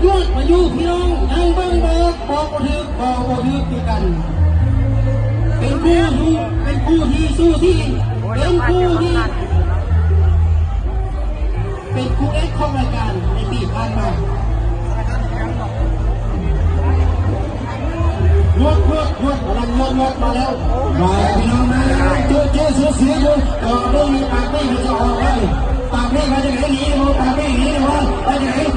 ຍອດມາຢູ່ພີ່ນ້ອງ ຍັງເບິ່ງບໍ່ ບອກບໍ່ຖືກ ເວົ້າບໍ່ຖືກຄືກັນ. ເປັນຄູ່ທີ່ ເປັນຄູ່ທີ່ສູ້ຊີ ເປັນຄູ່ທີ່ ເປັນຄູ່ເອກຂອງລາຍການໃນປີຜ່ານມາ. ຍອດ ຍອດ ຍອດ ກຳລັງຍອດ ຍອດມາແລ້ວ ມາແລ້ວພີ່ນ້ອງ ມາແລ້ວ ເຈີ ເຈີ ເສືອ ເສືອຢູ່ ເອີ ເບິ່ງນີ້ ປາກນີ້ເພິ່ນຈະອອກມານີ້ ປາກນີ້ວ່າຈັ່ງໃດ ໜີບໍ່ ປາກນີ້ ໜີບໍ່ ວ່າຈັ່ງໃດ?